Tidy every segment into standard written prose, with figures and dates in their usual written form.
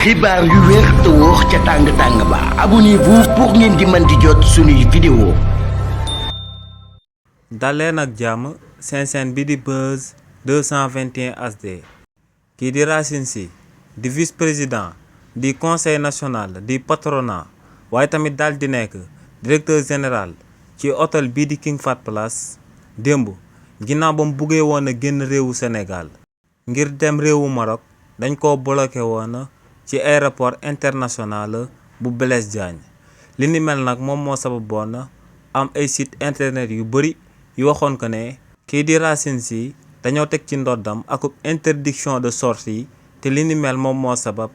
xibaar yu wér te wóor ca tàng-tàng ba abonnez-vous pour ngeen di mën di jot suñuy vidéo. daleen ak jàmm seen bi di Buzz 221 HD kii di Racine Sy di vice-président du conseil national du patronat waaye tamit daal di nekk directeur général ci hôtel bii di King Fahd Palace démb ginnaaw ba mu buggee woon a génn réewu Sénégal ngir dem réewu Maroc dañ ko bloqué woon ci aéroport international bu Blaise Diagne li ni mel nag moom moo sababoon am ay site internet yu bari yu waxoon ko ne kii di Racine Sy dañoo teg ci ndoddam akub interdiction de sortie te li ni mel moom moo sabab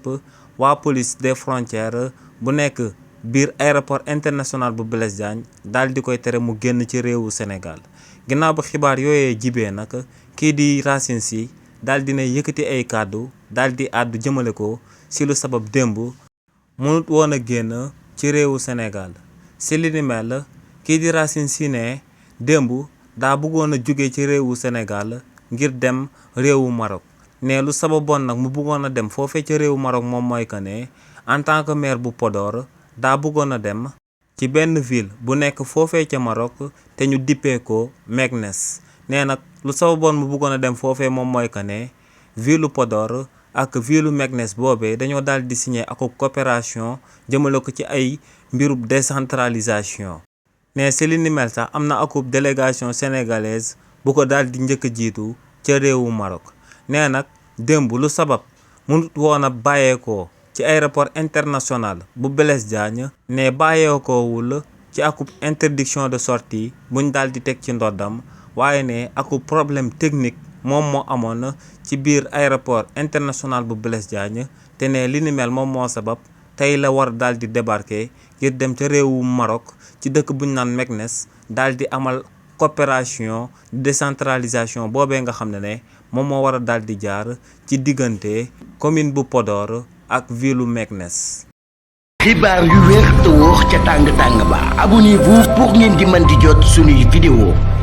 waa police des frontières bu nekk biir aéroport international bu Blaise Diagne daal di koy tere mu génn ci réewu Sénégal ginnaaw ba xibaar yooyee jibee nag kii di Racine Sy daal dina yëkkati ay kàddu daal di àddu jëmale ko ci lu sabab démb mënut woon a génn ci réewu Sénégal ci li ni mel kii di Racine Sy ne démb daa bëggoon a jóge ci réewu Sénégal ngir dem réewu Maroc ne lu sababoon nag mu bëggoon a dem foofee ca réewu Maroc moom mooy que ne en tant que maire bu Podor daa bëggoon a dem ci benn ville bu nekk foofee ca Maroc te ñu dippee ko Meknès nee nag lu sababoon mu bëggoon a dem foofee moom mooy que ne ville Podor ak ville Meknès boobee dañoo daal di signé ak coopération jëmale ko ci ay mbirub décentralisation ne si li ni mel sax am na akub délégation sénégalaise bu ko daal di njëkk a jiitu ca réewu Maroc nee nag démb lu sabab mënut woon a bàyyeekoo ci aéroport international bu Blaise Diagne ne bàyyeekoowul ci akub interdiction de sortie buñ daal di teg ci ndoddam waaye ne akub problème technique moom moo amoon ci biir aéroport international bu Blaise Diagne te ne li ni mel moom moo sabab tey la war daal di débarquer ngir dem ca réewu Maroc ci dëkk buñ naan Meknès daal di amal coopération décentralisation boobee nga xam ne moom moo war a daal di jaar ci diggante commune bu Podor ak ville Meknès. xibaar yu wér te wóor ca tàng-tàng ba abonnez-vous pour ngeen di mën di jot suñuy vidéo.